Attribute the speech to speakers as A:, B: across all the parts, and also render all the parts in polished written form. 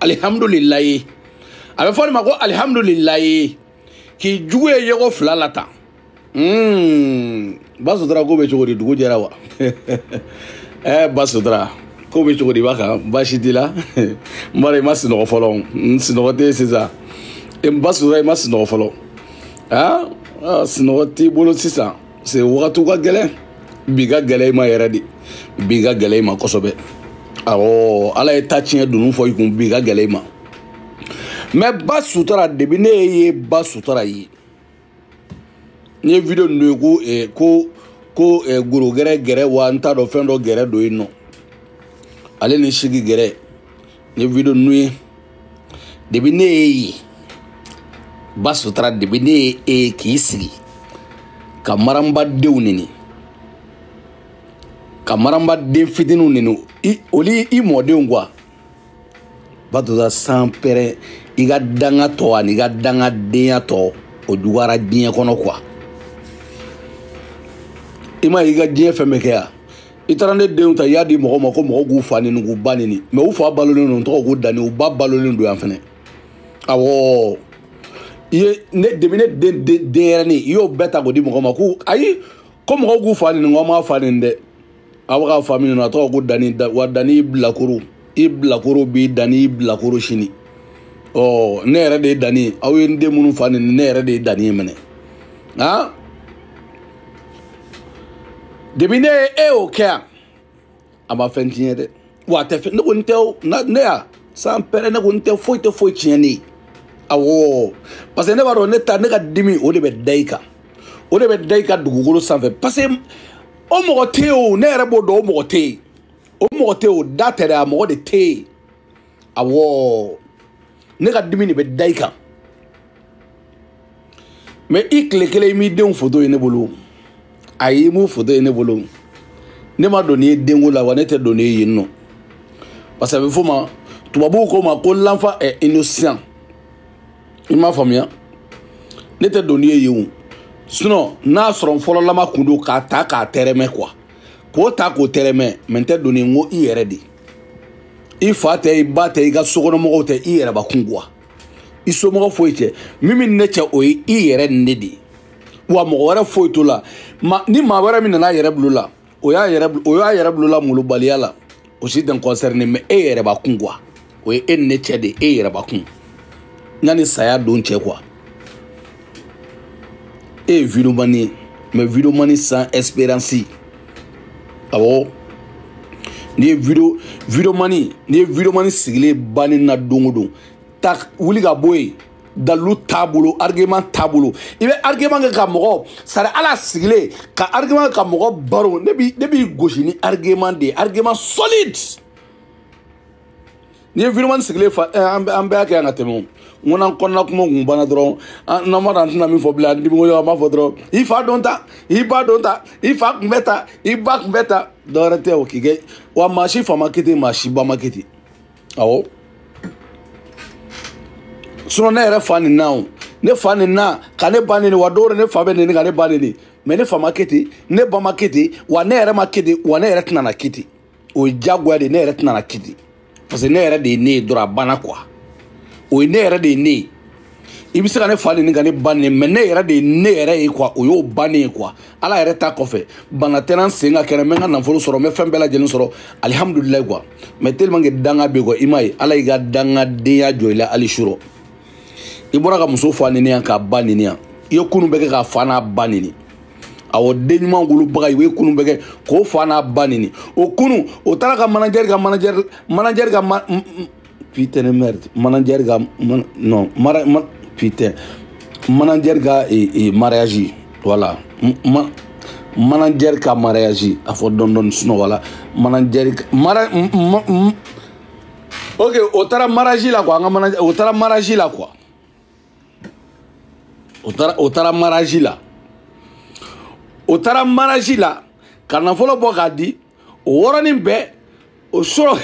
A: Alihamudulilayi, a bɛ fɔ nin ma ko alihamudulilayi, k'i jugu ye yeko fila la tan. Ba Sutura, ko bɛ cogo di? Dugu jɛra wa? Ba Sutura, ko bɛ cogo di? B'a kan baasi t'i la? N b'a dɔn i ma sunɔgɔ fɔlɔ, n sunɔgɔ tɛ yen sisan. Ba Sutura, i ma sunɔgɔ fɔlɔ? Aa, sunɔgɔ t'i bolo sisan, parce que wagatiw ka gɛlɛn bi, ka gɛlɛn i ma yɛrɛ de bi, ka gɛlɛn i ma kosɛbɛ. Awɔ, Ala ye ta tiɲɛ dunun fɔ i kun bi, ka gɛlɛn i ma. Mais Ba Sutura, depuis ne ye Ba Sutura ye, n ye vidéo ninnu ye ko ko goro gɛrɛ gɛrɛ wa, n t'a dɔn fɛn dɔ gɛrɛ don yen nɔ, ale ni sigi gɛrɛ. N ye vidéo ninnu ye, depuis ne ye Ba Sutura, depuis ne ye e k'i sigi ka maranbadenw neni, ka maranbaden fitininw neni, i olu i mɔdenw quoi. Ba Sutura, sans pɛrɛ, i ka danga tɔ ani i ka dangadenya tɔ, o juguyara diɲɛ kɔnɔ quoi. I ma ye i ka diɲɛ fɛn bɛɛ kɛ yan, i taara ne denw ta, i y'a di mɔgɔw ma ko mɔgɔw k'u fa neni, k'u ba neni, mais u fa balolen don, n tɔgɔ ko Dani, u ba balolen don yan fɛnɛ. Awɔ, i ye ne depuis ne den denyɛrɛnin, i y'o bɛɛ ta k'o di mɔgɔ ma ko ayi, ko mɔgɔw k'u fa neni, ko an m'a fa neni dɛ, aw bɛ k'a fa min neni, a tɔgɔ ko Dani. Wa Dani, i bilakoro, i bilakoro b'i Dani, i bilakoro sini. Ɔ, ne yɛrɛ de ye Dani ye, aw ye n den minnu fa neni, ne yɛrɛ de ye Dani ye minɛ. Han, depuis ne ye e y'o kɛ yan, a ma fɛn tiɲɛ dɛ, wa a tɛ fɛn. Ne kɔni tɛ o, ne y'a san pɛrɛ, ne kɔni tɛ foyi tɛ foyi tiɲɛ ne ye. Awɔ, parce que ne b'a dɔn ne ta, ne ka dimi o de bɛ da i kan, o de bɛ da i ka dugukolo sanfɛ, parce que o mɔgɔ tɛ yen o, ne yɛrɛ b'o dɔn, o mɔgɔ tɛ yen, o mɔgɔ tɛ yen, o da tɛ dɛ, a mɔgɔ de tɛ yen. Awɔ, ne ka dimi de bɛ da i kan. Mais i tile kelen i m'i denw foto ye ne bolo, ayi, i m'u foto ye ne bolo, ne ma don n'i ye denko la wa, ne tɛ don n'i ye yen nɔ, parce que a bɛ f'o ma, tubabuw ko ma ko l'enfant est innocent. I m'a faamuya? Ne tɛ don n'i ye yen o, sinon n'a sɔrɔ n fɔlɔlama kun don k'a ta k'a tɛrɛmɛ quoi, k'o ta k'o tɛrɛmɛ, mais n tɛ don ni n ko i yɛrɛ de, i fa tɛ, i ba tɛ, i ka sokɔnɔmɔgɔw tɛ, i yɛrɛbakun quoi, i somɔgɔ foyi tɛ. Min bɛ ne cɛ, o ye i yɛrɛ ni ne de ye, wa mɔgɔ wɛrɛ foyi t'o la. Ma ni maa wɛrɛ min nana a yɛrɛ bilo la, o y'a yɛrɛ, o y'a yɛrɛ bilo la molobaliya la, o si tɛ n concerné. Mais e yɛrɛbakun quoi, o ye e ni ne cɛ de ye, e yɛrɛbakun, yanni saya don cɛ quoi. E ye vidéoman ye, mais vidéoman sans espérance. Awɔ, n'i ye vidéo vidéoman, n'i ye vidéoman sigilen banni na don o don, ta wuli ka bɔ yen, dalilu t'a bolo, argument t'a bolo, i bɛ argument kɛ ka mɔgɔ sari ala sigilen ka argument kɛ ka mɔgɔ baro. Ne b'i gosi ni argument de ye, argument solide. N'i ye vidéoman sigilen fa, an bɛɛ y'a kɛ yan ka tɛmɛ o. N ko n'an kɔnɔna kuma kun banna dɔrɔn, n'an ma dɔn an tɛna min fɔ bilen, an dimi ko an b'a fɔ dɔrɔn, i fa don ta, i ba don ta, i fa kun bɛ ta, i ba kun bɛ ta, dɔwɛrɛ tɛ o k'i kɛ wa. Maa si fa ma kɛ ten, maa si ba ma kɛ ten. Awɔ, sinon ne yɛrɛ fa nin na o, ne fa nin na ka ne ba neni wa, dɔw ne fa bɛ neni ka ne ba neni, mais ne fa ma kɛ ten, ne ba ma kɛ ten, wa ne yɛrɛ ma kɛ ten, wa ne yɛrɛ tɛna na kɛ ten. O ye diyagoya de ye, ne yɛrɛ tɛna na kɛ ten, parce que ne yɛrɛ de ye ne ye dɔrɔn, a banna quoi. O ye ne yɛrɛ de ye ne ye. I bɛ se ka ne fa neni ka ne ba neni, mais ne yɛrɛ de ye ne yɛrɛ ye quoi, o y'o bannen ye quoi. Ala yɛrɛ ta kɔfɛ, bana tɛ n sen ka kɛnɛ, n bɛ n ka nafolo sɔrɔ, n bɛ fɛn bɛɛ lajɛlen sɔrɔ, alihamudulilayi quoi. Mais tellement que danga bɛ yen quoi, i m'a ye, Ala y'i ka dangadenya jɔ i la hali su rɔ. I bɔra ka muso fa neni yan, k'a ba neni yan, i ye kunun bɛɛ kɛ k'a fa n'a ba neni. Awɔ, den ɲuman wolobaga, i ye kunun bɛɛ kɛ k'o fa n'a ba neni. O kunun, o taara ka manager ka manager, manager ka ma, putain de merde, manager ka man, non, mara, ma, putain, manager ka mariage, voilà, ma, manager ka mariage, a fɔ dɔɔni dɔɔni, sinon voilà, manager mara, ok, o taara mariage la quoi, an ka manager, o taara mariage la quoi, o taara mariage la, o taara mariage la ka nafolo bɔ k'a di, o yɔrɔnin bɛɛ o sɔrɔ.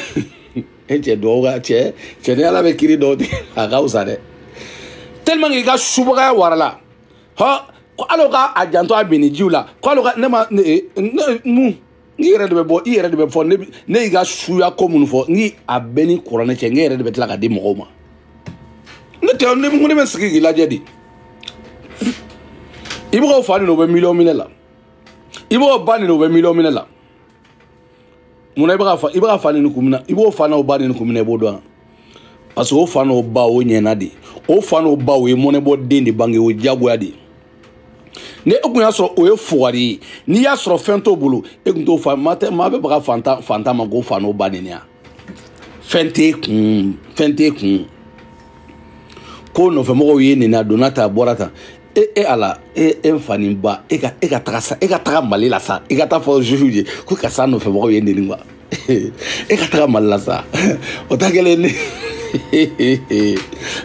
A: E cɛ, duwawu ka cɛ, cɛ ni Ala bɛ kiiri dɔw tigɛ, a ka fisa dɛ, tellement que i ka subagaya warala. Hɔn, ko hali o ka a janto a binni jiw la, ko hali o ka ne ma ne mun N yɛrɛ de bɛ bɔ, i yɛrɛ de bɛ fɔ ne y'i ka suya ko minnu fɔ, n k'i a bɛɛ ni kuranɛ cɛ, n yɛrɛ de bɛ tila ka di mɔgɔw ma. Ne tɛ ne ne bɛ sigi k'i lajɛ de. I b'o fa nin o bɛ miliyɔn minɛ la, i b'o ba nin o bɛ miliyɔn minɛ la. Munna i bɛ ka fa nin kun min na, i b'o fa n'o ba nin kun min na, i b'o dɔn. Parce que o fa n'o ba o ɲɛna de, o fa n'o ba o ye mɔnɛbɔ den de bange, o ye diyagoya de ye. Ni e kun y'a sɔrɔ o ye fugari ye, n'i y'a sɔrɔ fɛn t'o bolo, e kun t'o fa. Maa tɛ maa bɛ baga fantan fantan ma k'o fa n'o ba neni ya. Fɛn t'e kun, fɛn t'e kun. Ko nɔfɛmɔgɔw ye nin, a donna tan, a bɔra tan. E ala, e fa ni ba, e ka taga sa, e ka taga Mali la sa, i ka taa fɔ jufu ye ko karisa nɔfɛmɔgɔw ye neni quoi. E ka taga Mali la sa. O ta kɛlen ne,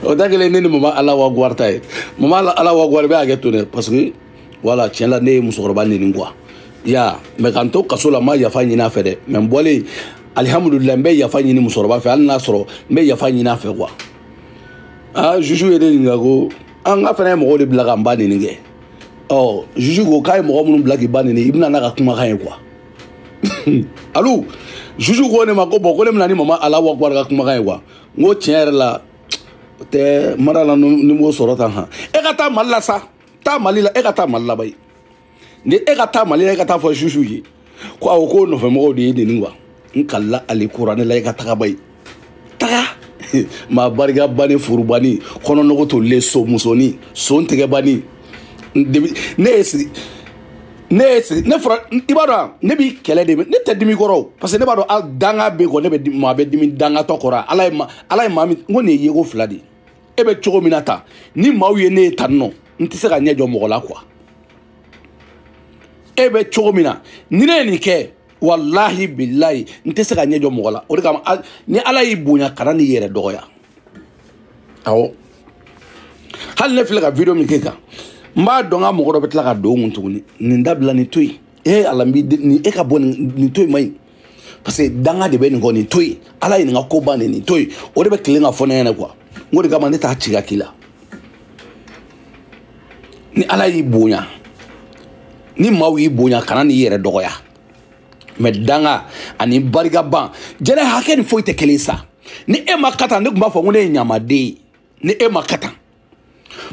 A: o ta kɛlen ne ni mama Ala wa guwari ta ye. Mama Ala wa guwari bɛ hakɛ to dɛ, parce que voilà, tiɲɛ la ne ye musokɔrɔba neni quoi. Ya, mais k'an to kaso la, n ma yafa ɲini a fɛ dɛ, mais n bɔlen alihamudulilayi, n bɛ yafa ɲini musokɔrɔba fɛ, hali n'a sɔrɔ n bɛ yafa ɲini a fɛ quoi. Ah, juju ye ne ɲininka ko an ka fana ye mɔgɔw de bila ka n ba neni kɛ. Ɔ, juju ko k'a ye mɔgɔ minnu bila k'i ba neni, i bɛna n'a ka kumakan ye quoi. Alu, juju ko ne ma ko bɔn, ko ne bɛna ni mama Ala wa ka kumakan ye quoi. N ko tiɲɛ yɛrɛ la tɛ mara la ni m'o sɔrɔ tan han. E ka taa Mali la sa, taa Mali la, e ka taa Mali la bayi. Ni e ka taa Mali la, e ka taa fɔ juju ye ko awɔ, k'o nɔfɛmɔgɔw de ye neni quoi. N kalila ale kuranɛ la, e ka taga bayi, taga. Maa barika banni, furubani, kɔnɔnɔgɔ tolilen, so musonin, son tigɛbani. Ne ye sigi, ne ye sigi, ne fɔra, i b'a dɔn ne b'i kɛlɛ de, ne tɛ dimi kɔrɔ, parce que ne b'a dɔn danga bɛ kɔ, ne bɛ maa bɛ dimi dangatɔ kɔrɔ. Ala ye maa min, n ko nin ye yeko fila de ye. E bɛ cogo min na tan, ni maaw ye ne ye tan nɔ, n tɛ se ka ɲɛ jɔ mɔgɔ la quoi. E bɛ cogo min na, ni ne ye nin kɛ, wallahi billahi, n tɛ se ka ɲɛ jɔ mɔgɔ la. O de kama ni Ala y'i bonya, kana n'i yɛrɛ dɔgɔya. Awɔ, hali ne filɛ ka video min kɛ kan, n b'a dɔn n ka mɔgɔ dɔ bɛ tila ka don n kun tuguni. Nin dabila, nin to yen. E Ala, n b'i nin, e ka bɔ nin to yen man ɲi, parce que danga de bɛ nin kɔ, nin to yen. Ala ye nin ka ko ban nin to yen. O de bɛ tilen ka fɔ ne ɲɛna quoi. N ko de kama ne t'a ci ka k'i la. Ni Ala y'i bonya, ni maaw y'i bonya, kana n'i yɛrɛ dɔgɔya. Mais danga ani barika ban, jɛnɛ hakɛ ni foyi tɛ kelen sa. Ni e ma ka tan, ne tun b'a fɔ ko ne ye ɲamaden ye. Ni e ma ka tan,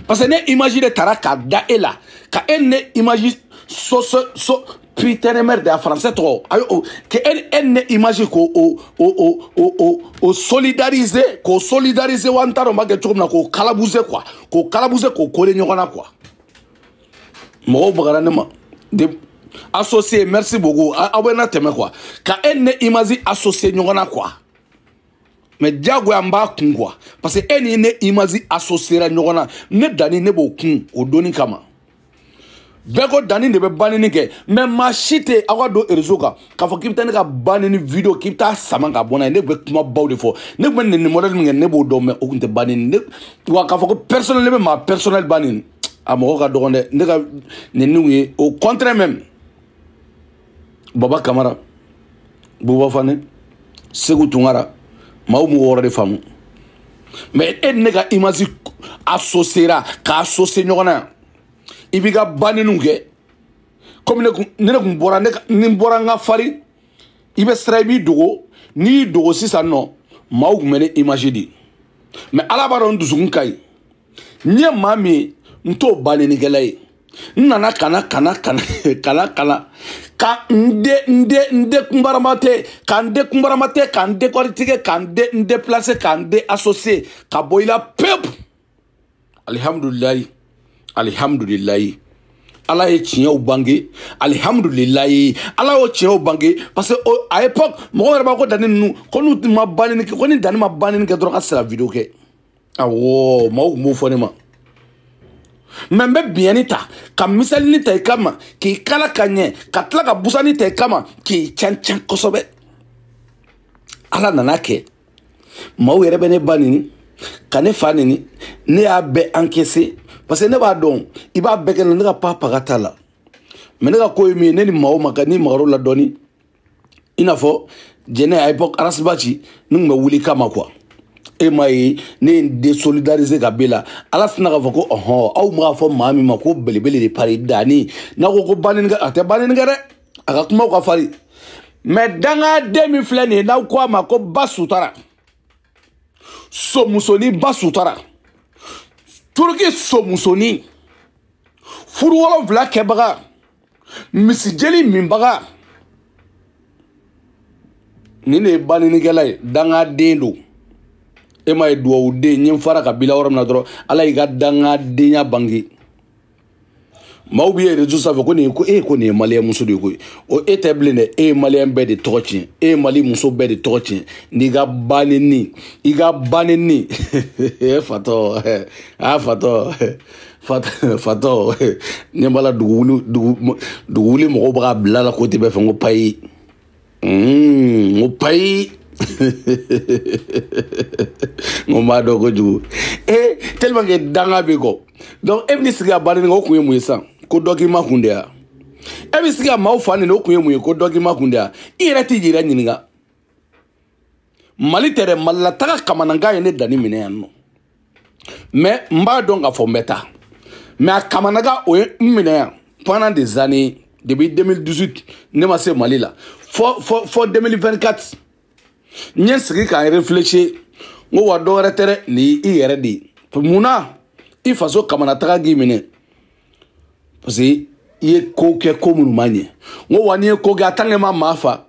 A: parce que ne image de taara k'a da e la, ka e ne image so so so putain de merde, a français tɔgɔ ayi, o ke e ne image k'o o o o o o solidariser, k'o solidariser wa, n t'a dɔn n b'a kɛ cogo min na, k'o kalabuze quoi, k'o kalabuze, k'o coller ɲɔgɔn na quoi. Mɔgɔw bagara ne ma de associé, merci beaucoup, aw bɛ na tɛmɛ quoi, ka e ne image associé ɲɔgɔn na quoi. Mais diyagoya n b'a kun quoi, parce que e ni ne image associé ra ɲɔgɔn na, ne danni ne b'o kun o donni kama. Bɛɛ ko danni de bɛ banni kɛ, mais maa si tɛ aw ka don réseau kan k'a fɔ k'i bɛ taa ne ka banni vidéo, k'i bɛ taa sama ka bɔ n'a ye. Ne bɛ kumabaw de fɔ, ne tun bɛ nin modèle min kɛ, ne b'o dɔn, mais o tun tɛ banni ne wa. K'a fɔ ko personnel, ne bɛ maa personnel banni, a mɔgɔ ka dɔgɔn dɛ. Ne ka ninnu ye au contraire même. Baba Kamara, Buba Fane, Segu Tunkara, maaw m'o yɔrɔ de faamu. Mais e ni ne ka image associé ra k'a associé ɲɔgɔn na, i b'i ka banniw kɛ komi ne kun bɔra, ni n bɔra n ka fari, i bɛ siran, i b'i dogo. N'i y'i dogo sisan nɔ, maaw tun bɛ ne image di. Mais Ala b'a dɔn n dusukun ka ɲi. N ye maa min ye, n t'o bannikɛla ye. N nana kana kana kana kana kana ka n de n de n de kunbarama tɛ, ka n de kunbarama tɛ, ka n décortiquer, ka n de n déplacer, ka n de associer, ka bɔ i la pewu. Alihamudulilayi, alihamudulilayi, Ala ye tiɲɛw bange. Alihamudulilayi, Ala y'o tiɲɛw bange, parce que à l'époque mɔgɔw yɛrɛ b'a ko danni ninnu, ko n'u ma banni kɛ, ko ni danni ma banni kɛ dɔrɔn ka sira vidéo kɛ. Awɔ, maaw tun b'o fɔ ne ma. Mais n bɛ biɲɛni ta ka misalini ta i kama k'i kala ka ɲɛ, ka tila ka busani ta i kama k'i can can kosɛbɛ. Ala nana kɛ maaw yɛrɛ bɛ ne ba nini, ka ne fa nini, ne y'a bɛɛ encaissé, parce que ne b'a dɔn i b'a bɛɛ kɛ ne ka pa paga t'a la. Mais ne ka ko ye min ye, ne ni maaw ma ka ni magar'o la dɔɔni, i n'a fɔ jɛnɛ à l'époque Arasibaci, ne tun bɛ wuli kama quoi. E m'a ye, ne ye n désolidariser ka b'e la. Ala sina k'a fɔ ko ɔhɔn, aw m'a fɔ maa min ma ko belebele de pari danni, n'a ko ko banni kɛ, a tɛ banni kɛ dɛ, a ka kumaw ka farin. Mais dangaden min filɛ nin ye, n'aw ko a ma ko ba sutara, somusonin ba sutara, Turuki somusonin, furu 7 kɛbaga, misijeli minbaga, nin de ye baninikɛla ye, dangaden don. E ma ye duwawuden, n ye n fara ka bila yɔrɔ min na dɔrɔn, Ala y'i ka dangadenya bange. Maaw b'i réseau sanfɛ ko nin ye ko e ko nin ye maliyɛn muso de ye koyi. O e tɛ bilen dɛ, e ye maliyɛn bɛɛ de tɔgɔ tiɲɛ, e ye Mali muso bɛɛ de tɔgɔ tiɲɛ n'i ka baneni, i ka baneni. E fatɔ, a fatɔ, fatɔ, ɲɛ b'a la dugu wuli mɔgɔw bɛ ka bila la ko tɛ bɛɛ fɛ, n ko payi, n ko payi. N ko n b'a dɔn kojugu. E tellement que danga b'i kɔ, donc e bɛ sigi ka baneni kɛ, o kun ye mun ye sisan? Ko dɔ k'i ma kun de ya. E bɛ sigi ka maaw fa neni, o kun ye mun ye? Ko dɔ k'i ma kun de ya. I yɛrɛ t'i yɛrɛ ɲininka. Mali tɛ dɛ, Malilataga kamanagan ye ne danni minɛ yan nɔ. Mais n b'a dɔn k'a fɔ n bɛ taa. Mais a kamanagan o ye n minɛ yan pendant des années, depuis 2018 ne ma se Mali la. Fɔ 2024 n ye sigi k'an réfléchir, n ko wa dɔ wɛrɛ tɛ dɛ, nin i yɛrɛ de ye. Munna i faso kamanataga k'i minɛ? Parce que i ye ko kɛ ko minnu ma ɲɛ. N ko wa n'i ye ko kɛ, a tant que ma maa fa,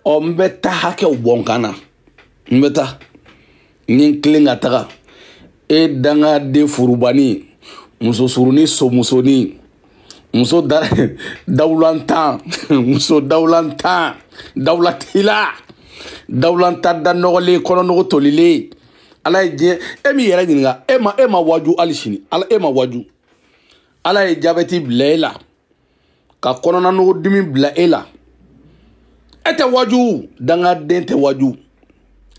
A: ɔ n bɛ taa hakɛw bɔ n kan na. N bɛ taa. N ye n tilen ka taga. E dangaden furubani, muso surunin somusonin, muso dawulantan, muso dawulantan, dawulatila, dawulanta da nɔgɔlen, kɔnɔnɔgɔ tolilen. Ala ye diɲɛ, e m'i yɛrɛ ɲininka, e ma waju hali sini, Ala e ma waju. Ala ye jabɛti bila e la, ka kɔnɔnanɔgɔ dimi bila e la. E tɛ waju, dangaden tɛ waju.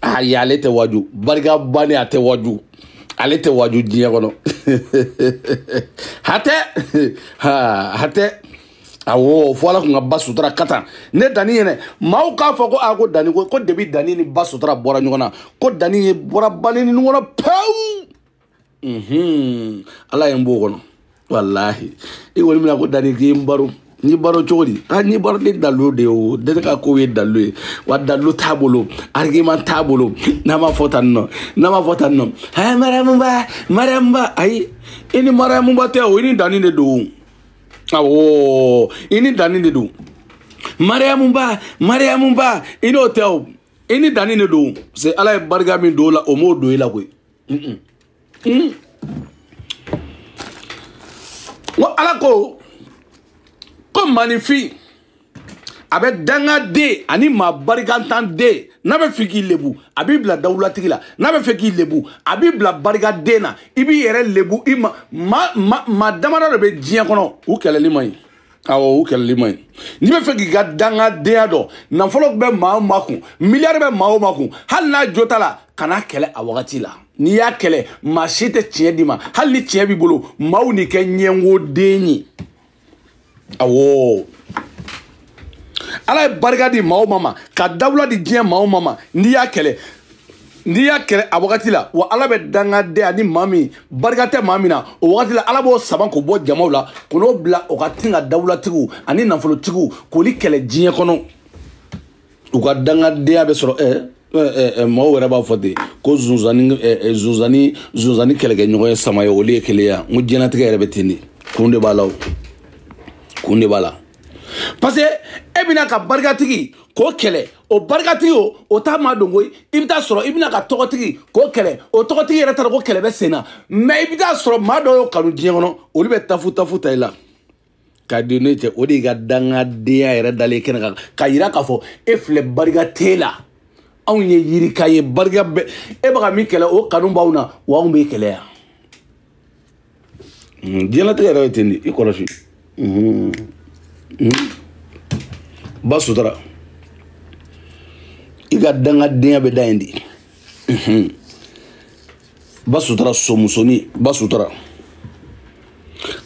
A: Ayi, ale tɛ waju. Barika bannen a tɛ waju. Ale tɛ waju diɲɛ kɔnɔ. Hatɛ, hatɛ. Awɔ, fo Ala kun ka ba sutura ka tan. Ne danni ɲɛnɛ, maaw k'a fɔ ko a ko danni ko depuis danni ni ba sutura bɔra ɲɔgɔn na, ko danni ye bɔra banni ni kɔnɔ pewu. Ala ye n b'o kɔnɔ. Wallahi. I kɔni bɛna ko danni k'i n baro. N y'i baro cogo di? Ah, n y'i baro ni dalu de ye o. Ne ka ko ye dalu ye. Wa dalu t'a bolo, argument t'a bolo. N'a ma fɔ tan nɔ, n'a ma fɔ tan nɔ. Hayi, Mariamuba, Mariamuba, ayi. I ni Mariamuba tɛ o, i ni danni de don. Awɔ, i ni danni de don. Mariamuba, Mariamuba, i n'o tɛ o. I ni danni de don. Parce que Ala ye barika min don o la, o m'o don i la koyi. N ko Ala ko maninfin a bɛ dangaden ani maa barikantan den, n'a bɛ fɛ k'i lebu a b'i bila dawulatigi la, n'a bɛ fɛ k'i lebu a b'i bila barikaden na, i b'i yɛrɛ lebu. I ma maa damadɔ de bɛ diɲɛ kɔnɔ, u kɛlɛli man ɲi. Awɔ, u kɛlɛli man ɲi. N'i bɛ fɛ k'i ka dangadenya dɔn, nafolo bɛ maa o maa kun, miliyari bɛ maa o maa kun, hali n'a jo t'a la, kana kɛlɛ a wagati la. N'i y'a kɛlɛ, maa si tɛ tiɲɛ d'i ma. Hali ni tiɲɛ b'i bolo, maaw n'i kɛ ɲɛngoden ye. Awɔ, Ala ye barika di maa o maa ma, ka dawula di diɲɛ maa o maa ma, n'i y'a kɛlɛ, n'i y'a kɛlɛ a wagati la, wa Ala bɛ dangaden ani maa min barika tɛ maa min na o wagati la, Ala b'o sama k'o bɔ jamaw la, k'o n'o bila o ka tin ka dawulatigiw ani nafolotigiw k'olu kɛlɛ diɲɛ kɔnɔ. U ka dangadenya bɛ sɔrɔ. Maaw yɛrɛ b'a fɔ ten ko zonzani zonzani kɛlɛkɛɲɔgɔn ye sama ye, olu ye kelen ye. N ko diɲɛlatigɛ yɛrɛ bɛ ten de, kun de b'a la o, kun de b'a la. Parce que e bɛna ka barikatigi k'o kɛlɛ, o barikatigi o t'a maa dɔn koyi. I bɛ taa sɔrɔ i bɛna ka tɔgɔtigi k'o kɛlɛ, o tɔgɔtigi yɛrɛ t'a dɔn ko kɛlɛ bɛ sen na. Mais i bɛ taa sɔrɔ maa dɔw y'o kanu diɲɛ kɔnɔ, olu bɛ tafu tafu ta i la ka don ne cɛ. O de y'i ka dangadenya yɛrɛ dalen kɛnɛ kan, ka yira k'a fɔ e filɛ barika t'e la. Anw ye yirika ye, barika bɛ e bɛ ka min kɛlɛ, o kanu b'anw na, wa anw b'e kɛlɛ yan. Diɲɛlatigɛ yɛrɛ bɛ ten de, i kɔlɔsi. Ba sutura, i ka dangadenya bɛ da yen de. Ba sutura somusonin, ba sutura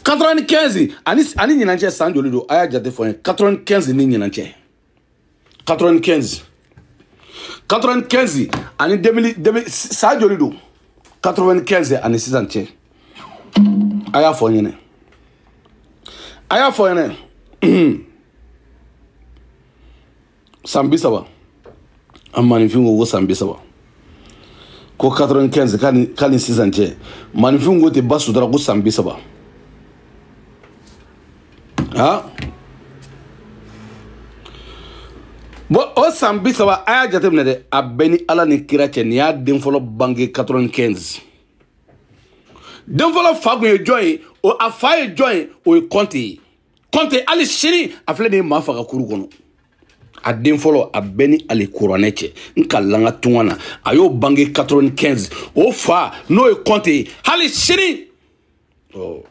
A: 95 ani ɲinan cɛ san joli don? A y'a jate fɔ n ye. 95 ni ɲinan cɛ, 95 ani 2000 san joli don? 95 ani sisan cɛ, a y'a fɔ n ɲɛnɛ, a y'a fɔ n ɲɛnɛ. San 30. An maninfin ko san 30. Ko 95 k'a ni sisan cɛ. Maninfin ko tɛ ba sutura ko san 30. Ah. Bon, o san 30 a y'a jateminɛ dɛ, a bɛɛ ni Ala ni kira cɛ, nin y'a den fɔlɔ bange 95. Den fɔlɔ fa kun ye jɔn ye? O a fa ye jɔn ye? O ye Kɔnte ye. Kɔnte hali sini a filɛ nin ye maa faga kuru kɔnɔ. A den fɔlɔ a bɛɛ ni ale kuranɛ cɛ, n ka langa tunga na, a y'o bange 95. O fa n'o ye Kɔnte ye, hali sini, ɔ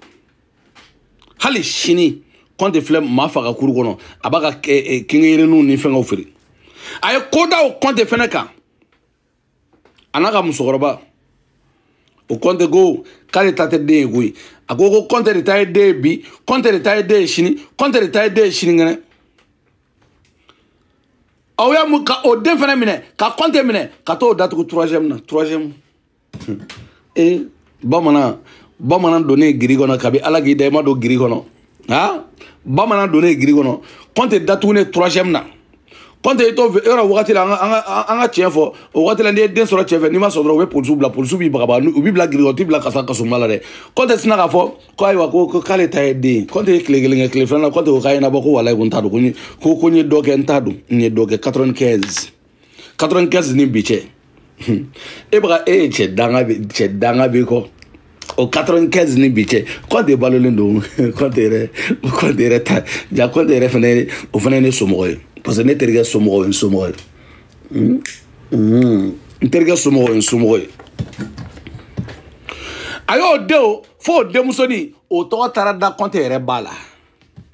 A: hali sini Kɔnte filɛ maa faga kuru kɔnɔ, a b'a ka kingeyereninw ni fɛngɛw feere. A ye ko da o Kɔnte fɛnɛ kan, a n'a ka musokɔrɔba. O Kɔnte ko k'ale ta tɛ den ye koyi. A ko ko Kɔnte de ta ye den ye bi, Kɔnte de ta ye den ye sini, Kɔnte de ta ye den ye sinikɛnɛ. Aw y'a mun ka o den fɛnɛ minɛ, ka Kɔnte minɛ, ka t'o datugu troisième na, troisième. Ee bamanan donnen giri kɔnɔ, kabi Ala k'i da i ma don giri kɔnɔ. Han, bamanan donnen giri kɔnɔ, Kɔnte datugunen troisième na. Kɔnte i t'o yɔrɔ wagati la, an ka tiɲɛ fɔ, o wagati la n'i ye den sɔrɔ cɛ fɛ, n'i ma sɔn dɔrɔn u bɛ polisiw bila, polisiw b'i bagabaga, u b'i bila giri kɔnɔ, u t'i bila ka kasoba la dɛ. Kɔnte sina k'a fɔ ko ayiwa ko k'ale ta ye den ye. Kɔnte ye tile kelen kɛ, tile filanan Kɔnte ko k'a ɲɛnabɔ ko walayi ko n t'a dɔn, ko n ye dɔ kɛ, n t'a dɔn, n ye dɔ kɛ 95. 95 ni bi cɛ. E bɛ ka e ye cɛ danga b'i kɔ. O 95 ni bi cɛ, Kɔnte balolen don. Kɔnte yɛrɛ ta ja, Kɔnte yɛrɛ fɛnɛ, o fɛnɛ ye ne somɔgɔ ye. Parce que ne terikɛ somɔgɔw ye n somɔgɔ ye. N terikɛ somɔgɔw ye n somɔgɔ ye. A y'o den fo o denmusonin, o tɔgɔ taara da Kɔnte yɛrɛ ba la.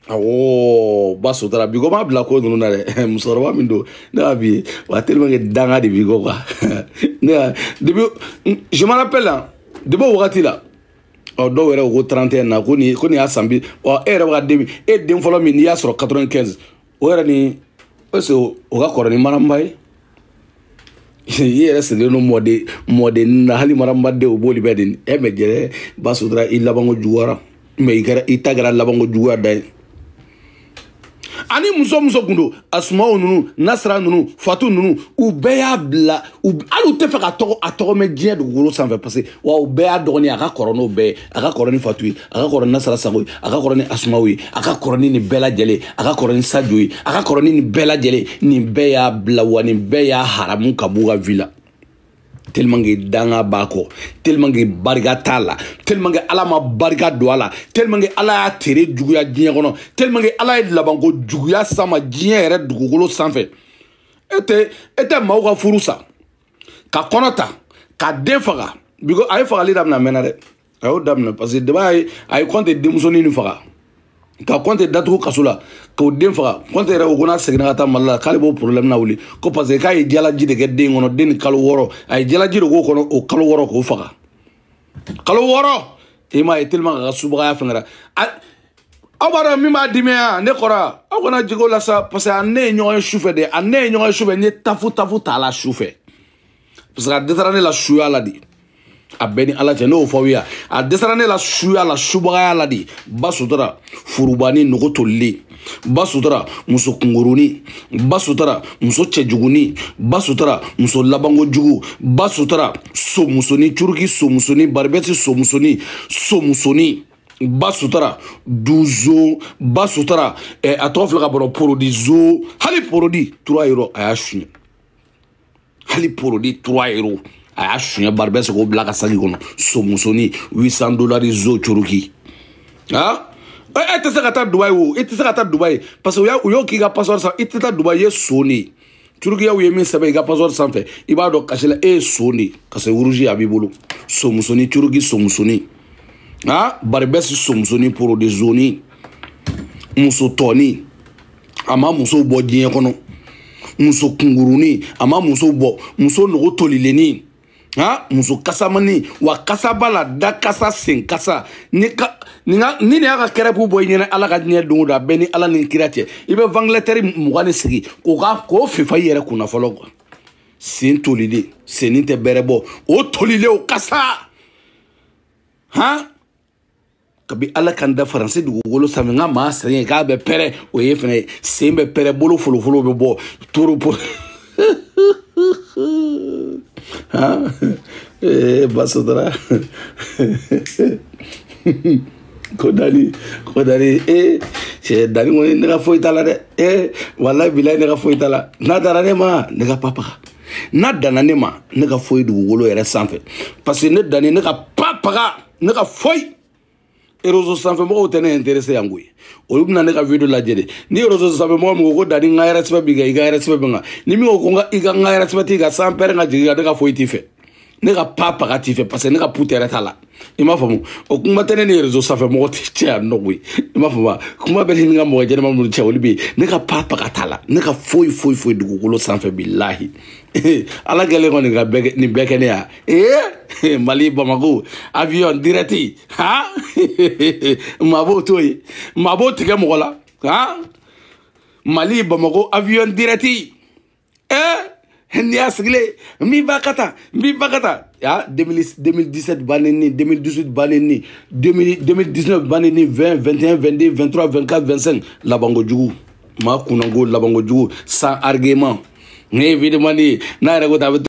A: Awɔ, ba sutura bi ko m'a bila ko ninnu na dɛ. Musokɔrɔba min don, ne b'a bi wa tellement que danga de b'i kɔ quoi. Ne y'a depuis, je me rappelle, depuis o wagati la, ɔ dɔw yɛrɛ ko 31 na, ko nin y'a san bi, ɔ e yɛrɛ bɛ ka den, e den fɔlɔ min n'i y'a sɔrɔ 95, o yɛrɛ ni est-ce que o ka kɔrɔ ni Maramba ye? I yɛrɛ sigilen don mɔden na, hali Maramba den o b'olu bɛɛ de. E mɛ jɛrɛ ba sutura i labanko juguyara, mɛ i ta kɛra labanko juguya da ye. Ani muso kun don, Asumaw ninnu, Nasira ninnu, Fatu ninnu, u bɛɛ y'a bila, hali u tɛ fɛ ka a tɔgɔ mɛn diɲɛ dugukolo sanfɛ, parce que wa u bɛɛ y'a dɔgɔnin ye, a ka kɔrɔ n'o bɛɛ ye, a ka kɔrɔ ni Fatu ye, a ka kɔrɔ ni Nasira Sago ye, a ka kɔrɔ ni Asumaw ye, a ka kɔrɔ ni nin bɛɛ lajɛlen, a ka kɔrɔ ni Sajo ye, a ka kɔrɔ ni nin bɛɛ lajɛlen. Nin bɛɛ y'a bila, wa nin bɛɛ y'a haramu ka b'u ka vie la. Tellement que danga b'a kɔ, tellement que barika t'a la, tellement que Ala ma barika don a la, tellement que Ala y'a tere juguya diɲɛ kɔnɔ, tellement que Ala ye labanko juguya s'a ma diɲɛ yɛrɛ dugukolo sanfɛ. E tɛ maaw ka furu sa, ka kɔnɔ ta, ka den faga. Biko a ye fagali daminɛ a mɛnna dɛ, a y'o daminɛ parce que depuis a ye Kɔnte denmusonin nin faga, ka Kɔnte datugu kaso la, k'o den faga. Kɔnte yɛrɛ ko n'a seginna ka taa Mali la k'ale b'o problème na wuli, ko parce que k'a ye jalaji de kɛ den kɔnɔ, den ni kalo 6, a ye jalaji de k'o kɔnɔ o kalo 6 k'o faga. Kalo 6, i m'a ye tellement k'a ka subagaya fɛngɛra. Aw b'a dɔn min b'a dimi yan, ne kɔrɔ, aw kana jigin o la sa, parce que a ne ye ɲɔgɔn ye sufɛ de, a ne ye ɲɔgɔn ye sufɛ, n ye tafu t'a la sufɛ, parce que a dɛsɛra ne la suya la de. A bɛɛ ni Ala cɛ, n'o fɔ aw ye, a dɛsɛra ne la suya la, subagaya la de. Ba sutura furubani nogo tolilen, ba sutura muso kunkurunin, ba sutura muso cɛjugunin, ba sutura muso labankojugu, ba sutura somusonin, curuki somusonin, baribɛti somusonin, somusonin, ba sutura duzo, ba sutura a tɔgɔ filɛ ka bɔrɔ porodi zo, hali porodi 3 euros a y'a suɲɛ, hali porodi 3 euros a y'a suɲɛ, bari bɛ se k'o bila ka saki kɔnɔ. Somusonin $800 zo curuki. Ah, e tɛ se ka taa Dubayi o, e tɛ se ka taa Dubayi parce que u y'o k'i ka passeport sanfɛ, i tɛ taa Dubayi, i ye son de ye. Turukiyaw ye min sɛbɛn i ka passeport sanfɛ, i b'a dɔn kasi la e ye son de ye, ka se rouge a b'i bolo. Somusonin curuki somusonin, ah, bari bɛ si somusonin porodi zoni, muso tɔnin, a ma musow bɔ diɲɛ kɔnɔ, muso kunkurunin, a ma musow bɔ, muso nogo tolilennin, ha, muso kasamani, wa kasa b'a la, da kasa, sen kasa. Ni nin y'a ka kɛrɛpu bɔ i ɲɛna Ala ka diɲɛ don o don, a bɛɛ ni Ala ni kira cɛ, i bɛ ventilateur 20 sigi k'o fifa i yɛrɛ kunna fɔlɔ quoi. Sen tolilen, sennin tɛ bɛrɛ bɔ, o tolilen o kasa, han, Kabi Ala kan da Faransi dugukolo sanfɛ, n ka maa sen ye k'a bɛ pɛrɛn, o ye fɛnɛ ye sen bɛ pɛrɛn, bolo folofolo bɛ bɔ toro po. Han Basotara ko Dani, ko Dani, cɛ Dani kɔni, ne ka foyi t'a la dɛ. Walayi bilayi, ne ka foyi t'a la. N'a dara ne ma, ne ka papa, n'a danna ne ma, ne ka foyi dugukolo yɛrɛ sanfɛ, parce que ne Dani, ne ka papaga, ne ka foyi. Réseau sanfɛ mɔgɔw tɛ ne intéressé yan koyi. Olu bɛna ne ka vidéo lajɛ de. Ni réseau sanfɛ mɔgɔ min ko ko Dani, n ka respect b'i kan, i ka respect bɛ n kan. Ni min ko ko i ka n ka respect t'i kan, san pɛrɛn ka jigin kan, ne ka foyi t'i fɛ, ne ka pa paga t'i fɛ, parce que ne ka pu tɛrɛ t'a la. I m'a faamu? O kuma tɛ ne ni réseau sanfɛ mɔgɔ tɛ cɛ yan nɔ koyi. I m'a faamu wa? Kuma bɛ ne ni n ka mɔgɔ jɛnɛma minnu cɛ, olu bɛ yen. Ne ka pa paga t'a la, ne ka foyi foyi foyi dugukolo sanfɛ, bilahi. Ala kɛlen kɔni ka bɛɛ nin bɛɛ kɛ ne ya. Mali Bamako avion direct, han, maa b'o to yen, maa b'o tigɛ mɔgɔ la. Han, Mali Bamako avion direct. N'i y'a sigilen, n b'i ba ka taa, n b'i ba ka taa ya. 2017 bannen ni 2018 bannen ni 2019 bannen ni 20, 21, 22, 23, 24, 25, labanko jugu, maa kunnanko labanko jugu, sans argument. Ne ye vidéo man di n'a yɛrɛ ko ten, a bɛ